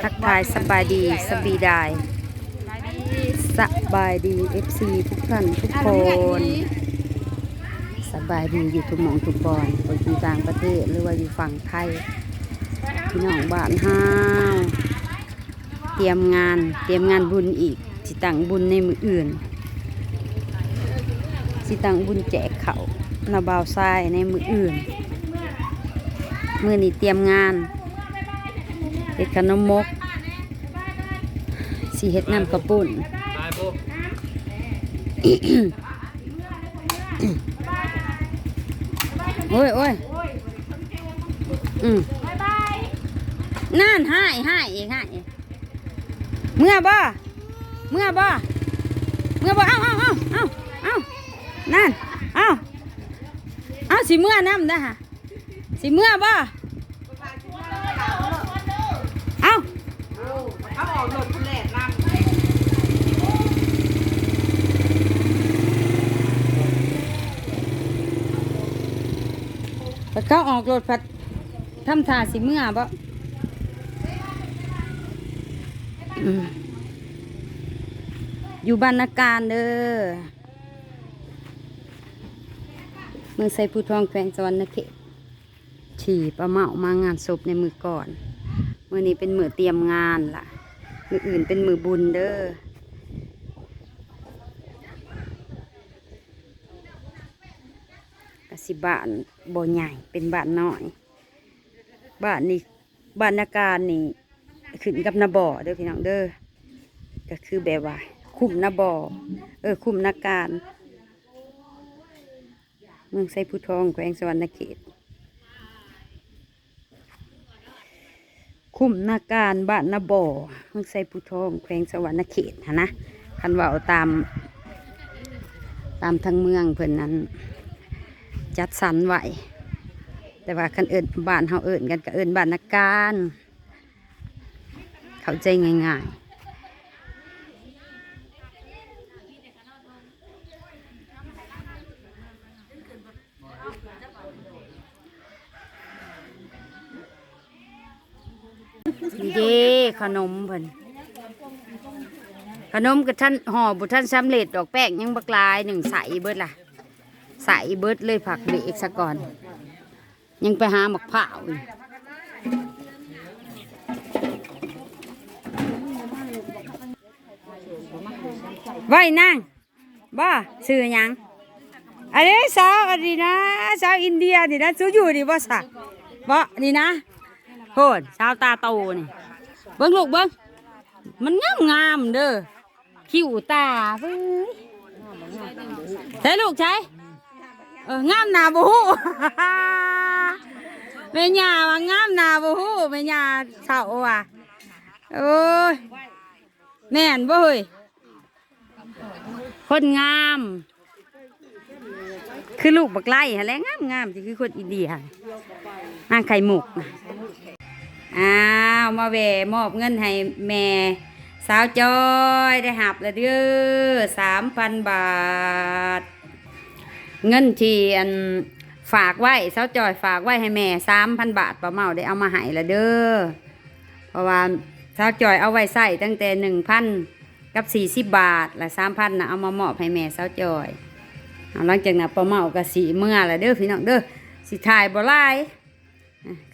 ທັກທາຍສະບາຍດີ ສະບາຍດີ ສະບາຍດີ ເອັຟຊີ ທຸກທ່ານທຸກຄົນ ສະບາຍດີຢູ່ທຸກໝ່ອງທຸກບ່ອນ ບໍ່ວ່າຢູ່ຕ່າງປະເທດ ຫຼືວ່າຢູ່ຝັ່ງໄທ ພີ່ນ້ອງບ້ານເຮົາ ຕຽມງານ ຕຽມງານບຸນອີກ ຊິຕັ້ງບຸນໃນມື້ອື່ນ ຊິຕັ້ງບຸນແຈກເຂົ້ານະບ່າວຊາຍໃນມື້ອື່ນ ມື້ນີ້ຕຽມງານ ເຮັດຂະໜົມມົກ ຊິເຮັດນ້ຳເຂົ້າປຸ້ນ ໂອ້ຍ ໂອ້ຍ ອືມ ນັ້ນ ຮ້າຍ ຮ້າຍອີກ ຮ້າຍອີກ ເມືອບໍ່? ເມືອບໍ່? ເມືອບໍ່? ເອົ້າ ເອົ້າ ເອົ້າ ເອົ້າ ເອົ້າ ນັ້ນ ເອົ້າ ເອົ້າ ຊິເມືອນຳນະຫະ ຊິເມືອບໍ່? ເອົ້າ ເຂົາອອກລົດພຸ້ນແຫຼະນຳ ເຂົາອອກລົດພັດ ທຳທ່າຊິເມືອບໍ່? ອືມ ຢູ່ບ້ານນາການເດີ້ ເມືອງໄຊພູທອງ ແຂວງສະຫວັນນະເຂດ ທີ່ປ້າເມົາມາງານສົບໃນມື້ກ່ອນ ມື້ນີ້ເປັນມື້ຕຽມງານລະ ມື້ອື່ນເປັນມື້ບຸນເດີ້ ກະຊິບ້ານບໍ່ໃຫຍ່ ເປັນບ້ານນ້ອຍ ບ້ານນີ້ ບ້ານນາການນີ້ຂຶ້ນກັບນາບໍ່ເດີ້ພີ່ນ້ອງເດີ້ ກະຄືແບບວ່າຄຸ້ມນາບໍ່ ເອີ ຄຸ້ມນາການ ເມືອງໄຊພູທອງ ແຂວງສະຫວັນນະເຂດ ຄຸ້ມນາການ ບ້ານນາບໍ່ ເມືອງໄຊພູທອງ ແຂວງສະຫວັນນະເຂດຫັ້ນນະ ຄັນເວົ້າຕາມ ຕາມທາງເມືອງເພິ່ນນັ້ນ ຈັດສັນໄວ້ ແຕ່ວ່າຄັນເອີ້ນ ບ້ານເຮົາເອີ້ນກັນ ກະເອີ້ນບ້ານນາການ ເຂົ້າໃຈງ່າຍໆ ນີ້ເດ້ ຂະໜົມເພິ່ນ ຂະໜົມກະທັນ ຫໍ່ບໍ່ທັນສຳເລັດດອກ ແປ້ງຍັງບັກຫຼາຍໜຶ່ງ ໃສ່ເບິດລະ ໃສ່ເບິດເລີຍ ພັກເບຣກສາກ່ອນ ຍັງໄປຫາໝາກພ້າວອີກ ໄວ້ນາງ ບໍ່ ຊື່ຫຍັງ? ອັນນີ້ສາວອັນນີ້ນະ ສາວອິນເດຍນີ້ນະ ຊູຢູ່ນີ້ບໍ່ສະ ບໍ່ ນີ້ນະ ໂພດ ສາວຕາໂຕນີ້ ເບິ່ງລູກເບິ່ງ ມັນງາມໆເດີ້ ຄິ້ວຕາ ເບິ່ງ ໃສລູກໃສ? ເອີ ງາມໜ້າບໍ່ຮູ້ ແມ່ຍ່າວ່າງາມໜ້າບໍ່ຮູ້ ແມ່ຍ່າເຖົ້າວ່າ ໂອ້ຍ ແມ່ນບໍ່ເຮີ້ຍ? ຄົນງາມ ຄືລູກບັກໄລ່ຫັ້ນແຫຼະ ງາມໆ ຊິຄືຄົນອິນເດຍ ນາງໄຂ່ມຸກນະ ອ້າວ ມາແວ່ມອບເງິນໃຫ້ແມ່ສາວຈອຍ ໄດ້ຮັບແລ້ວເດີ້ ສາມພັນບາດ ເງິນທີ່ ອັນ ຝາກໄວ້ ສາວຈອຍຝາກໄວ້ໃຫ້ແມ່ ສາມພັນບາດ ປ້າເມົາໄດ້ເອົາມາໃຫ້ແລ້ວເດີ້ ເພາະວ່າສາວຈອຍເອົາໄວ້ໃຊ້ຕັ້ງແຕ່ໜຶ່ງພັນ ກັບສີ່ສິບບາດ ແລະ ສາມພັນນະ ເອົາມາມອບໃຫ້ແມ່ສາວຈອຍ ເອົາ ຫຼັງຈາກນັ້ນປ້າເມົາກະຊິເມືອແລ້ວເດີ້ພີ່ນ້ອງເດີ້ ຊິຖ່າຍບໍ່ຫຼາຍ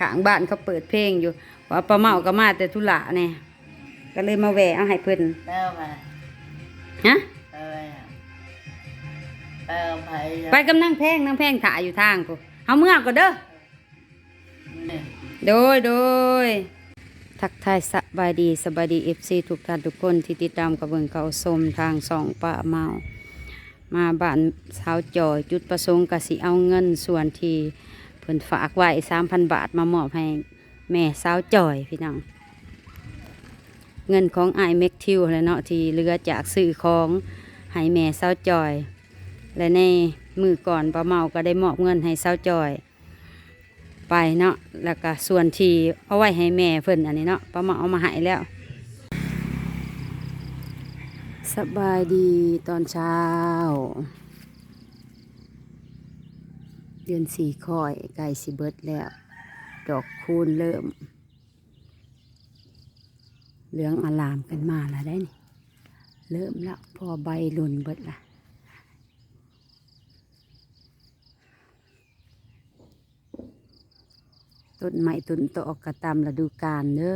ຂ້າງບ້ານເຂົາເປີດເພງຢູ່ ເພາະວ່າປ້າເມົາກະມາແຕ່ທຸລະແດ່ ກະເລີຍມາແວ່ເອົາໃຫ້ເພິ່ນ ແປວ່າ ຮະ ແປວ່າ ແປວ່າ ໄປກັບນາງແພງ ນາງແພງຖ້າຢູ່ທາງພຸ້ນ ເຮົາເມືອກ່ອນເດີ້. ໂດຍ ໂດຍ ທັກທາຍສະບາຍດີ ສະບາຍດີ ເອັຟຊີ ທຸກທ່ານທຸກຄົນທີ່ຕິດຕາມເຂົ້າເບິ່ງເຂົ້າຊົມທາງຊ່ອງປ້າເມົາ ມາບ້ານສາວຈອຍ ຈຸດປະສົງກະຊິເອົາເງິນສ່ວນທີ່ເພິ່ນຝາກໄວ້ ສາມພັນບາດ ມາມອບໃຫ້ແມ່ສາວຈອຍ ພີ່ນ້ອງ ເງິນຂອງອ້າຍແມັກທິວຫັ້ນແຫຼະເນາະ ທີ່ເຫຼືອຈາກຊື້ຂອງໃຫ້ແມ່ສາວຈອຍ ແລະ ໃນມື້ກ່ອນ ປ້າເມົາກະໄດ້ມອບເງິນໃຫ້ສາວຈອຍ ໄປເນາະ ແລ້ວກະສ່ວນທີ່ເອົາໄວ້ໃຫ້ແມ່ເພິ່ນອັນນີ້ເນາະ ປ້າເມົາເອົາມາໃຫ້ແລ້ວ ສະບາຍດີຕອນເຊົ້າ ເດືອນສີ່ຄ້ອຍໃກ້ຊິເບິດແລ້ວ ດອກຄູນເລີ່ມ ເຫຼືອງອາລາມຂຶ້ນມາແລ້ວເດ້ນີ້ ເລີ່ມແລ້ວ ເພາະວ່າໃບຫຼົ່ນເບິດລະ. ຕົ້ນໄມ້ຕົ້ນຕອກກໍຕາມລະດູການເດີ.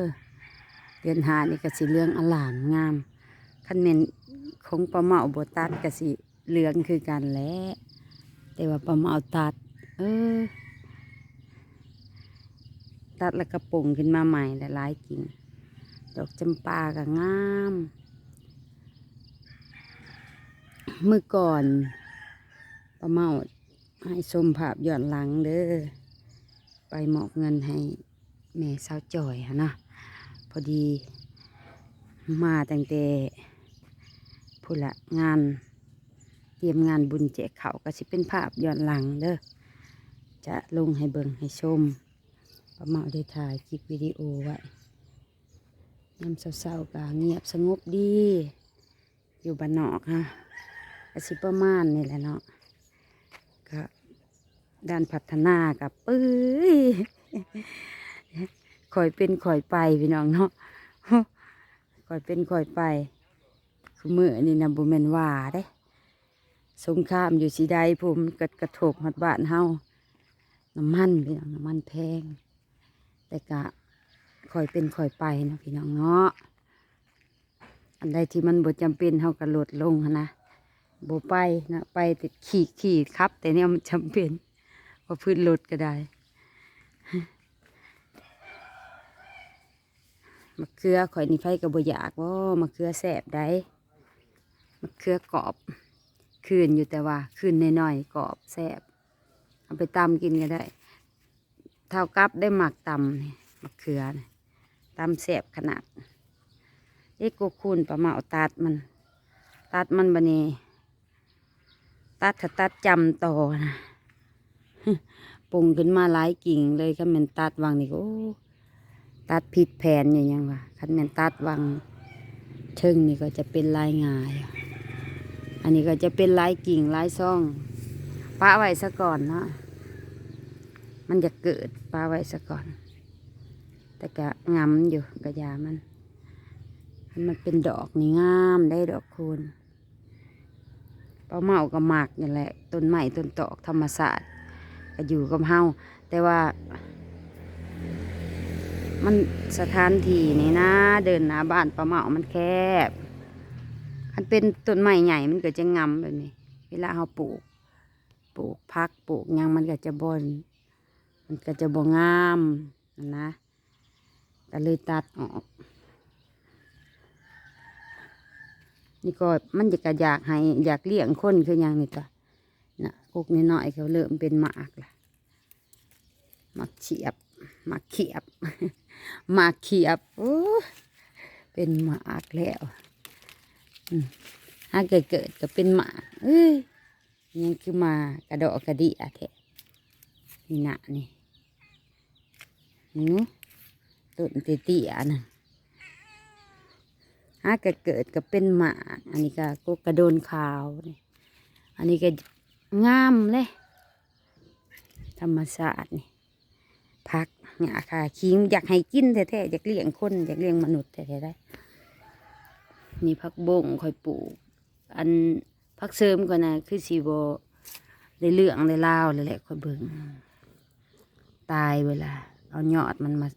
ເດືອນຫ້ານີ້ກໍຊິເຫຼືອງອາລາມງາມ. ຄັນແມ່ນຂອງປ້າເມົາບໍ່ຕັດກໍຊິເຫຼືອງຄືກັນແຫຼະ ແຕ່ວ່າປ້າເມົາຕັດ ເອີ ຕັດແລ້ວກໍປົ່ງຂຶ້ນມາໃໝ່ຫຼາຍໆກິ່ງ. ດອກຈຳປາກໍງາມ. ມື້ກ່ອນປ້າເມົາ ໃຫ້ຊົມພາບຍ້ອນຫຼັງເດີ ໄປມອບເງິນໃຫ້ແມ່ສາວຈ້ອຍຫັ້ນນະ. ພໍດີມາຕັ້ງແຕ່ພຸ້ນລະ ງານ ຕຽມງານບຸນແຈກເຂົ້າ ກໍຊິເປັນພາບຍ້ອນຫຼັງເດີ ຈະລົງໃຫ້ເບິ່ງໃຫ້ຊົມ. ປ້າເມົາໄດ້ຖ່າຍຄລິບວິດີໂອໄວ້ ຍາມເຊົ້າໆກໍງຽບສະຫງົບດີ. ຢູ່ບ້ານນອກເຮົາກໍຊິປະມານນີ້ແຫຼະເນາະ ກໍດ້ານພັດທະນາກໍເປີຍ ຄ່ອຍເປັນຄ່ອຍໄປພີ່ນ້ອງເນາະ ຄ່ອຍເປັນຄ່ອຍໄປ. ຄືມື້ນີ້ນະບໍ່ແມ່ນວ່າເດ້ ສົງຄາມຢູ່ຊິໄດພຸ້ນ ມັນກໍກະທົບຮອດບ້ານເຮົາ. ນ້ຳມັນພີ່ນ້ອງ ນ້ຳມັນແພງ ແຕ່ກະຄ່ອຍເປັນຄ່ອຍໄປເນາະພີ່ນ້ອງເນາະ. ອັນໃດທີ່ມັນບໍ່ຈຳເປັນເຮົາກໍລົດລົງຫັ້ນນະ ບໍ່ໄປເນາະ ໄປແຕ່ຂີ່ ຂີ່ຂັບແຕ່ແນວມັນຈຳເປັນ ບໍ່ພື້ນລົດກໍໄດ້. ໝາກເຂືອຂ້ອຍນີ້ໃຜກໍບໍ່ຢາກບໍ ໝາກເຂືອແຊບໃດ໋ ໝາກເຂືອກອບ ຄືນຢູ່ ແຕ່ວ່າຄືນນ້ອຍໆ ກອບແຊບ ເອົາໄປຕຳກິນກໍໄດ້. ທ້າວກັບໄດ້ມັກຕຳນີ້ ໝາກເຂືອນີ້ ຕຳແຊບຂະໜາດ. ເອ ໂກຄູນ ປ້າເມົາຕັດມັນ ຕັດມັນບາດນີ້ ຕັດ ຖ້າຕັດຈຳຕໍ່ນະ ປົ່ງຂຶ້ນມາຫຼາຍກິ່ງເລີຍ. ຄັນແມ່ນຕັດຫວ່າງນີ້ກໍ ໂອ້ ຕັດຜິດແຜນຢູ່ຫຍັງວະ. ຄັນແມ່ນຕັດຫວ່າງເທິງນີ້ກໍຈະເປັນລາຍງ່າຍ ອັນນີ້ກໍຈະເປັນລາຍກິ່ງລາຍຊ່ອງ ປະໄວ້ສາກ່ອນເນາະ ມັນຢາກເກີດ ປະໄວ້ສາກ່ອນ. ແຕ່ກະງາມຢູ່ ກະຢ່າມັນ ຄັນມັນເປັນດອກນີ້ງາມໄດ໋ ດອກຄູນ. ປ້າເມົາກໍມັກນີ້ແຫຼະ ຕົ້ນໄມ້ຕົ້ນຕອກທຳມະຊາດກໍຢູ່ກັບເຮົາ ແຕ່ວ່າມັນ ສະຖານທີ່ນີ້ນະ ເດີ່ນໜ້າບ້ານປ້າເມົາມັນແຄບ. ຄັນເປັນຕົ້ນໄມ້ໃຫຍ່ມັນກໍຈະງາມແບບນີ້ ເວລາເຮົາປູກ ປູກຜັກ ປູກຫຍັງ ມັນກໍຈະບໍ່ ມັນກໍຈະບໍ່ງາມຫັ້ນນະ ກໍເລີຍຕັດອອກ. ນີ້ກໍມັນກໍຢາກໃຫ້ ຢາກລ້ຽງຄົນຄືຫຍັງນີ້ກະນະ ກົກນ້ອຍໆ ກໍເລີ່ມເປັນໝາກລະ ໝາກຂຽບ ໝາກຂຽບ ໝາກຂຽບ ໂອ້ ເປັນໝາກແລ້ວ ອືມ ຫາກະເກີດກໍເປັນໝາກ ເອີຍ ຍັງຄືມາກະເດາະກະເດຍແທ້ ນີ້ນະນີ້ ຫື ຕົ້ນເຕ້ຍໆ ອັນນັ້ນ ຫາກະເກີດກໍເປັນໝາກ. ອັນນີ້ກໍກົກກະໂດນຂາວນີ້ ອັນນີ້ກໍງາມເດ້ ທຳມະຊາດນີ້ ຜັກຫຍ້າຄາຄີ ຢາກໃຫ້ກິນແທ້ໆ ຢາກລ້ຽງຄົນ ຢາກລ້ຽງມະນຸດແທ້ໆ ໄດ໋. ນີ້ຜັກບົ້ງຂ້ອຍປູກ ອັນ ຜັກເສີມຂ້ອຍນະ ຄືຊິບໍ່ໄດ້ເລື່ອງໄດ້ລາວແລ້ວແຫຼະ ຂ້ອຍເບິ່ງ ຕາຍເວລາ ເອົາຍອດມັນມາ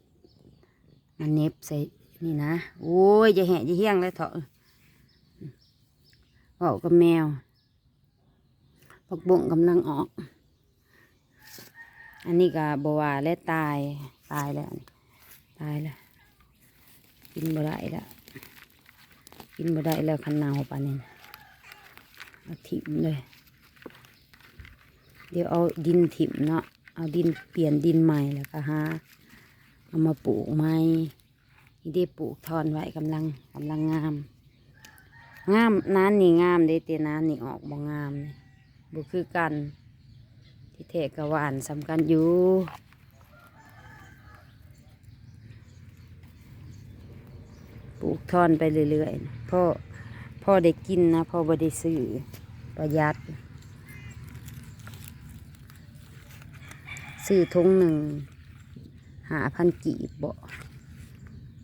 ມາເໜັບໃສ່ນີ້ນະ. ໂອ້ຍ ຢ່າແຫະຢ່າຫຽງແລ້ວເຖາະ ເວົ້າກັບແມວ. ຜັກບົ້ງກຳລັງອອກ ອັນນີ້ກໍບໍ່ວ່າແລ້ວ ຕາຍ ຕາຍແລ້ວ ຕາຍແລ້ວ ກິນບໍ່ໄດ້ແລ້ວ ກິນບໍ່ໄດ້ແລ້ວ ຄັນເນົ່າປານນີ້ນະ ເອົາຖິ້ມເລີຍ. ດຽວເອົາດິນຖິ້ມເນາະ ເອົາດິນ ປ່ຽນດິນໃໝ່ ແລ້ວກໍຫາເອົາມາປູກໃໝ່. ນີ້ເດ້ ປູກທອນໄວ້ ກຳລັງ ກຳລັງງາມ ງາມ. ນານນີ້ງາມເດ້ ແຕ່ນານນີ້ອອກບໍ່ງາມ ບໍ່ຄືກັນ ທີ່ແທ້ກໍຫວ່ານສ່ຳກັນຢູ່. ປູກທອນໄປເລື້ອຍໆ ພໍ ພໍໄດ້ກິນນະ ພໍບໍ່ໄດ້ຊື້ ປະຢັດ ຊື້ຖົງໜຶ່ງ ຫ້າພັນກີບບໍ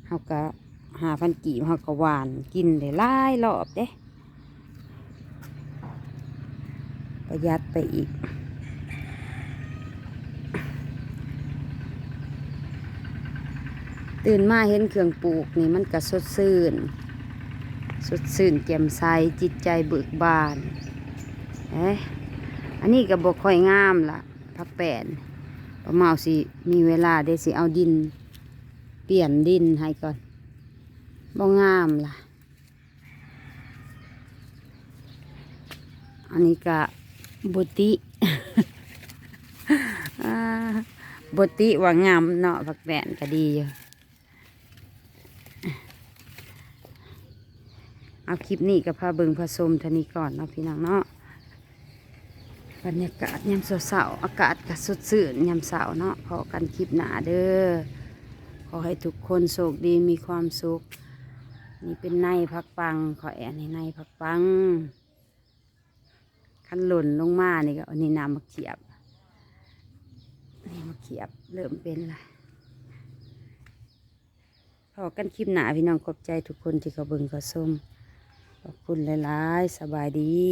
ເຮົາກະ ຫ້າພັນກີບ ເຮົາກໍຫວ່ານກິນໄດ້ຫຼາຍລອບເດ້ ປະຢັດໄປອີກ. ຕື່ນມາເຫັນເຄື່ອງປູກນີ້ ມັນກະສົດຊື່ນ ສົດຊື່ນແຈ່ມໃສ ຈິດໃຈເບີກບານ. ເອີ ອັນນີ້ກໍບໍ່ຄ່ອຍງາມລະ ຜັກແປ້ນ. ປ້າເມົາຊິມີເວລາເດ້ ຊິເອົາດິນ ປ່ຽນດິນໃຫ້ກ່ອນ. ບໍ່ງາມລະ. ອັນນີ້ກະບໍ່ຕິ ອ່າ ບໍ່ຕິວ່າງາມເນາະ ຜັກແປ້ນກະດີຢູ່. ເອົາ ຄລິບນີ້ກໍພາເບິ່ງພາຊົມເທົ່ານີ້ກ່ອນເນາະ ພີ່ນ້ອງເນາະ. ບັນຍາກາດຍາມເຊົ້າໆ ອາກາດກໍສົດຊື່ນຍາມເຊົ້າເນາະ. ພໍ້ກັນຄລິບໜ້າເດີ. ຂໍໃຫ້ທຸກຄົນໂຊກດີ ມີຄວາມສຸກ. ນີ້ເປັນໃນຜັກປັງ ຂໍແອນໃຫ້ໃນຜັກປັງ. ຄັນຫຼົ່ນລົງມານີ້ກໍ ອັນນີ້ນ້ຳໝາກຂຽບ ນີ້ໝາກຂຽບເລີ່ມເປັນລະ. ພໍ້ກັນຄລິບໜ້າ ພີ່ນ້ອງ. ຂອບໃຈທຸກຄົນທີ່ເຂົ້າເບິ່ງເຂົ້າຊົມ. ຂອບຄຸນຫຼາຍໆ. ສະບາຍດີ.